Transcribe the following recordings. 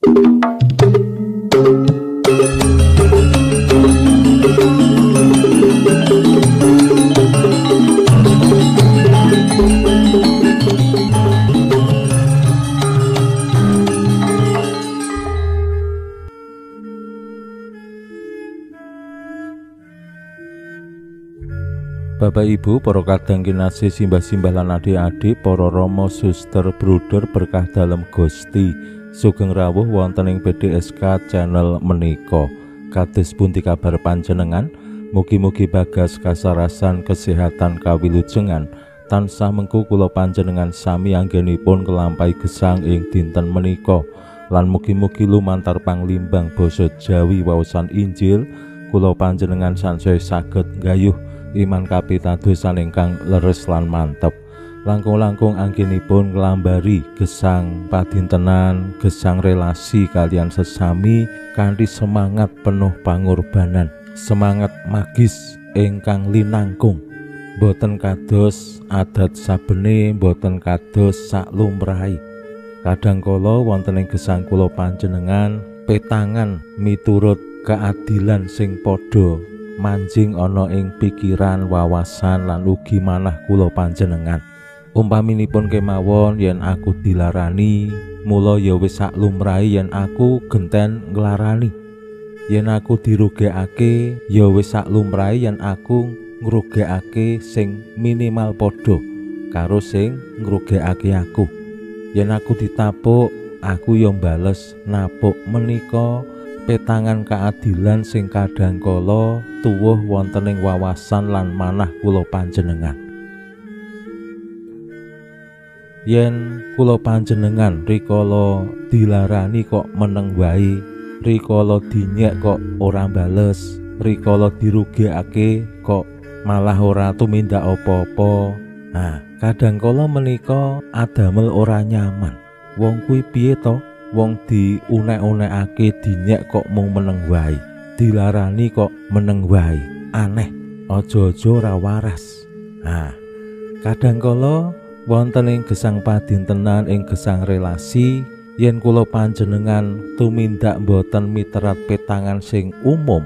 Bapak Ibu, para kadang kinasih, simbah-simbah lan adik-adik, para rama, suster, bruder berkah dalem Gusti, sugeng rawuh wonten ing PDSK channel menika. Kados pundi kabar panjenengan? Mugi-mugi bagas kasarasan kesehatan kawilujengan tansah mengku kula panjenengan sami anggenipun kelampahi gesang ing dinten menika. Lan mugi-mugi lumantar panglimbang basa Jawi waosan Injil kula panjenengan sansaya saged nggayuh iman kapitadosan ingkang leres lan mantep. Langkung-langkung anggenipun nglambari gesang padintenan, gesang relasi kalian sesami kanthi semangat penuh pangorbanan, semangat magis ingkang linangkung. Boten kados adat sabene, boten kados saklumrahe. Kadang kala wonten ing gesang kula panjenengan petangan miturut keadilan sing padha manjing ana ing pikiran, wawasan lan ugi manah kula panjenengan. Umpaminipun kemawon yen aku dilarani, mula ya wis sak lumrahe yen aku genten nglarani. Yen aku dirugekake, ya wis sak lumrahe yen aku ngrugekake sing minimal padha karo sing ngrugekake aku. Yen aku ditapuk, aku ya mbales napuk. Menika petangan keadilan sing kadang kala tuwuh wonten ing wawasan lan manah kula panjenengan. Yen kula panjenengan rikala dilarani kok meneng wae, rikala dinyek kok ora bales, rikala dirugekake kok malah ora tumindak apa-apa. Nah, kadang kala menika adamel ora nyaman. Wong kuwi piye to? Wong diunek-unekake dinyek kok mung meneng wae, dilarani kok meneng wae, aneh, aja-aja ora waras. Nah, kadang kala wonten ing gesang padintenan, ing gesang relasi, yen kula panjenengan tumindak boten miterat petangan sing umum,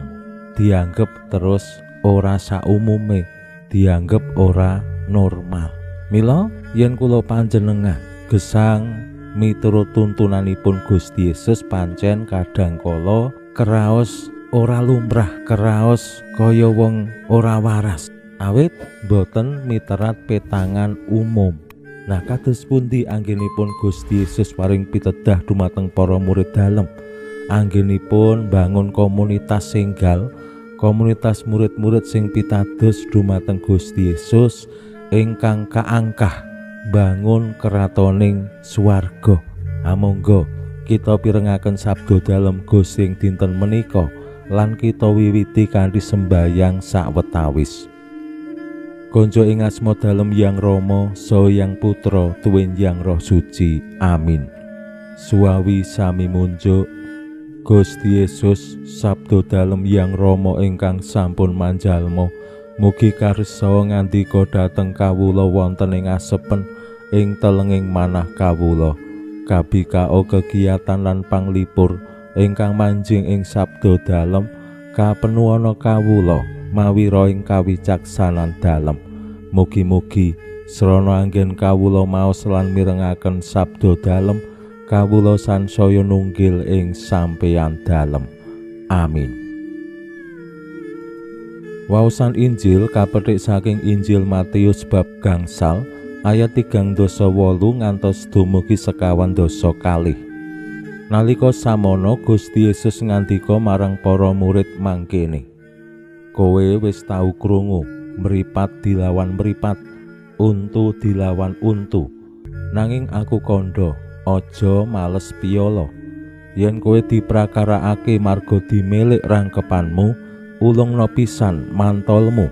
dianggep terus ora saumume, dianggep ora normal. Mila yen kula panjenengan gesang miturut tuntunanipun Gusti Yesus pancen kadang kala keraos ora lumrah, keraos kaya wong ora waras, awit boten miterat petangan umum. Nah, kados pundi anggenipun Gusti Yesus paring pitedah dumateng para murid dalem anggenipun bangun komunitas senggal, komunitas murid-murid sing pitados dumateng Gusti Yesus ingkang kaangkah bangun keratoning swarga. Amonggo kita pirengaken sabda dalem Gusti ing dinten menika lan kita wiwiti kanthi sembayang sawetawis. Konco ing asma dalem Yang Rama, saha Yang Putra, tuwin Yang Roh Suci. Amin. Suwawi sami munjuk Gusti Yesus, sabda dalem Yang Rama ingkang sampun manjalma, mugi karsa ngandika dhateng kawula wonten ing asepen ing telenging manah kawula. Kabikao kegiatan lan panglipur ingkang manjing ing sabda dalem kapenuana kawula mawi roing kawicaksanan dalem. Mugi-mugi srana anggen kawula maos lan mirengaken sabda dalem, kawula sansaya nunggil ing sampeyan dalem. Amin. Waosan Injil kapetik saking Injil Matius bab 5 ayat 38 ngantos dumugi 42. Nalika samono Gusti Yesus ngandika marang para murid mangkene, kowe wis tau krungu mripat dilawan mripat, untu dilawan untu. Nanging aku kandha, aja males piyala. Yen kowe diprakarakake marga dimelik rangkepanmu, ulungna pisan mantolmu.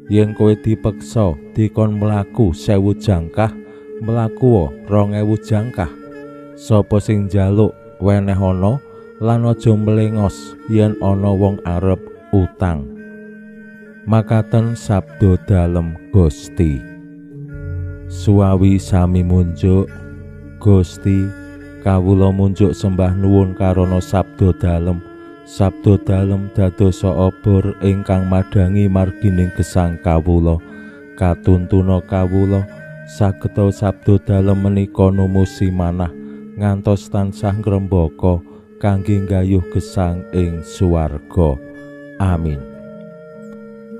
Yen kowe dipeksa dikon mlaku 1000 jangkah, mlakuwa 2000 jangkah. Sapa sing njaluk wenehana lan aja mlengos yen ana wong arep utang. Makaten sabda dalem Gusti. Suwawi sami munjuk, Gusti, Kawula munjuk sembah nuwun karana sabda dalem. Sabda dalem dadosa obor ingkang madhangi margining gesang kawula. Katuntuna kawula sageta sabda dalem menika numusi manah ngantos tansah ngrembaka kangge nggayuh gesang ing swarga. Amin.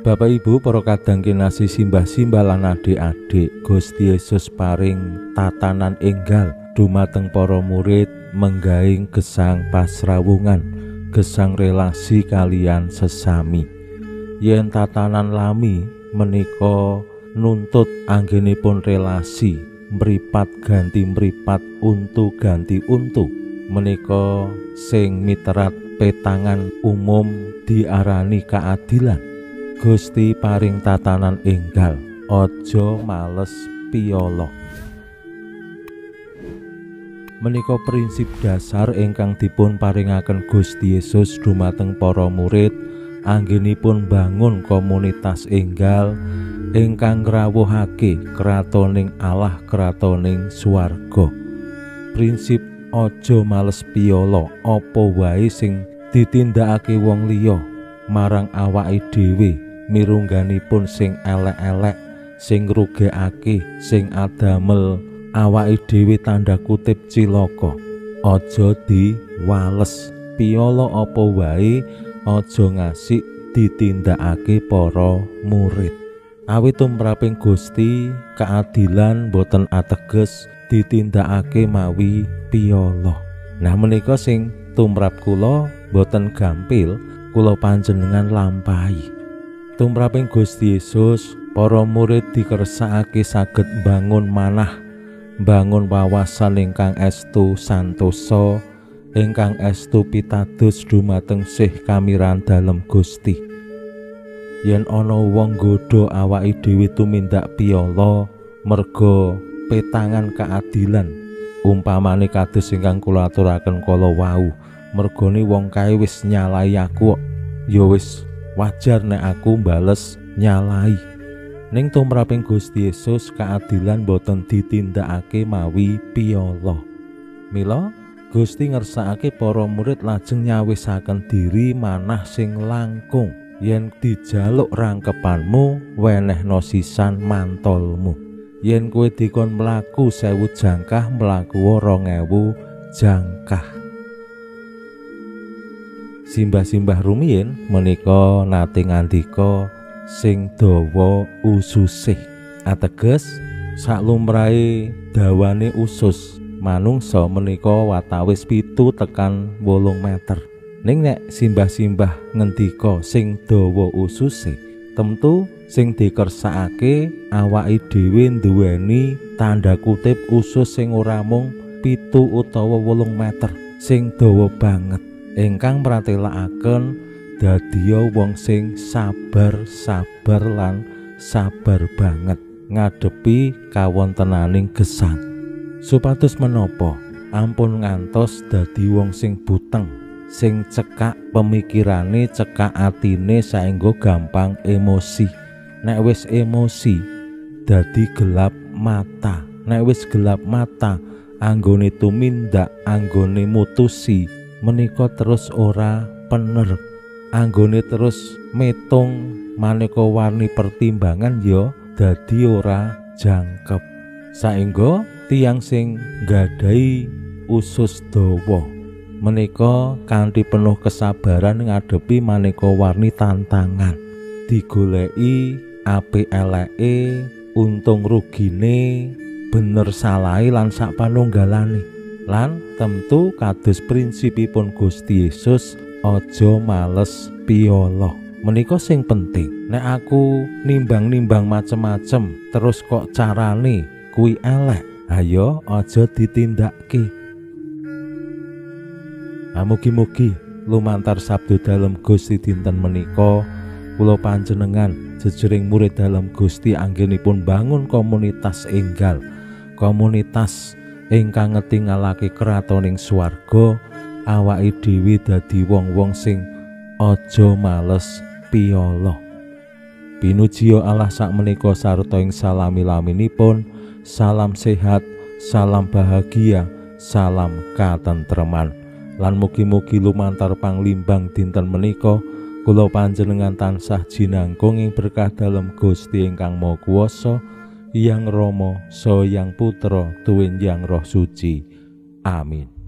Bapak Ibu, para kadang kinasih, simbah-simbah lan adik-adik, Gusti Yesus paring tatanan enggal dumateng para murid menggaing gesang pasrawungan, gesang relasi kalian sesami. Yen tatanan lami menika nuntut anggenipun relasi mripat ganti mripat, untu ganti untu, menika sing miterat petangan umum diarani keadilan. Gusti paring tatanan enggal, aja males piyala. Menika prinsip dasar ingkang dipun paringaken Gusti Yesus dumateng para murid anggenipun bangun komunitas enggal ingkang ngrawuhake kratoning Allah, kratoning swarga. Prinsip aja males piyala, apa wae sing ditindakake wong liya marang awake dhewe, mirungganipun sing elek-elek, sing ngrugekake, sing adamel awake dhewe tanda kutip cilaka, aja diwales. Piyala apa wae aja ngasik ditindakake para murid. Awit tumraping Gusti keadilan boten ateges ditindakake mawi piyala. Nah, menika sing tumrap kula boten gampil kula panjenengan lampahi. Tumraping Gusti Yesus para murid dikersakake saged mbangun manah, mbangun wawasan ingkang estu santosa, ingkang estu pitados dumateng sih kamiran dalem Gusti. Yen ana wong nggodha awake dhewe tumindak piyala merga petangan keadilan, umpamane kados ingkang kula aturaken kala wau, mergone wong kae wis nyalahi aku, ya wis wajar nek aku bales nyalahi. Ning tumraping Gusti Yesus keadilan boten ditindakake mawi piyala. Mila Gusti ngersakake para murid lajeng nyawisaken diri manah sing langkung. Yen dijaluk rangkepanmu, wenehno sisan mantolmu. Yen kowe dikon mlaku 1000 jangkah, mlaku 2000 jangkah. Simbah-simbah rumiyin menika nate ngandika sing dawa ususe. Ateges saklumrahe dawane usus manungsa menika watawis 7 tekan 8 meter. Ning nek simbah-simbah ngendika sing dawa ususe, tentu sing dikersakake awake dhewe nduweni tanda kutip usus sing ora mung 7 utawa 8 meter, sing dawa banget, ingkang mratelakaken dadiya wong sing sabar-sabar lan sabar banget ngadepi kawontenaning gesang. Supados menapa ampun ngantos dadi wong sing buteng, sing cekak pemikirane, cekak atine saengga gampang emosi. Nek wis emosi dadi gelap mata. Nek wis gelap mata anggone tumindak, anggone mutusi menika terus ora pener, anggone terus metung maneka warni pertimbangan ya dadi ora jangkep. Saengga tiyang sing nggadahi usus dawa menika kanthi penuh kesabaran ngadepi maneka warni tantangan, digoleki apik eleke, untung rugine, bener salahe lan sak panunggalane. Lan tentu kados prinsipipun Gusti Yesus, aja males piyala. Menika sing penting. Nek aku nimbang-nimbang macem-macem terus kok carane kuwi elek, ayo aja ditindakke. Mugi-mugi lumantar sabda dalem Gusti dinten menika kula panjenengan jejering murid dalem Gusti anggenipun bangun komunitas enggal, komunitas ingkang ngetingalake kratoning swarga, awake dhewe dadi wong-wong sing aja males piyala. Pinujiya Allah sakmenika sarta ing salami-laminipun. Salam sehat, salam bahagia, Salam katentreman. Lan mugi-mugi lumantar panglimbang dinten menika kula panjenengan tansah jinangkung ing berkah dalem Gusti ingkang Maha Kuwasa, Hyang Rama, Saha Hyang Putra, tuwin Hyang Roh Suci. Amin.